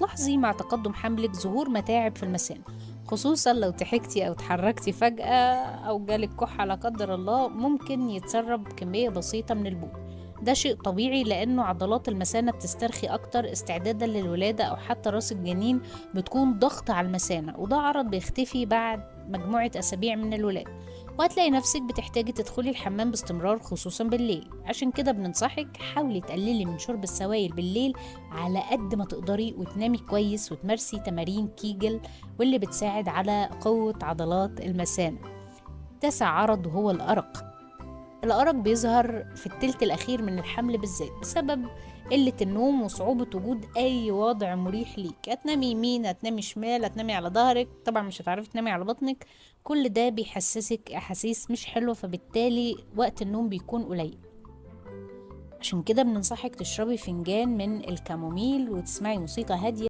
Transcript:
هتلاحظي مع تقدم حملك ظهور متاعب في المثانة، خصوصا لو ضحكتي أو تحركتي فجأة أو جالك كحة لا قدر الله، ممكن يتسرب كمية بسيطة من البول. ده شيء طبيعي لأنه عضلات المثانة بتسترخي أكتر استعدادا للولادة، أو حتى راس الجنين بتكون ضغط على المثانة، وده عرض بيختفي بعد مجموعة أسابيع من الولادة. وهتلاقي نفسك بتحتاجي تدخلي الحمام باستمرار خصوصا بالليل. عشان كده بننصحك حاولي تقللي من شرب السوائل بالليل على قد ما تقدري، وتنامي كويس، وتمارسي تمارين كيجل واللي بتساعد على قوة عضلات المثانة. تاسع عرض هو الأرق. الأرق بيظهر في التلت الأخير من الحمل بالذات بسبب قلة النوم وصعوبة وجود أي وضع مريح ليك. هتنامي يمين، هتنامي شمال، هتنامي على ظهرك، طبعا مش هتعرفي تنامي على بطنك. كل ده بيحسسك أحاسيس مش حلوة، فبالتالي وقت النوم بيكون قليل. عشان كده بننصحك تشربي فنجان من الكاموميل وتسمعي موسيقى هادية.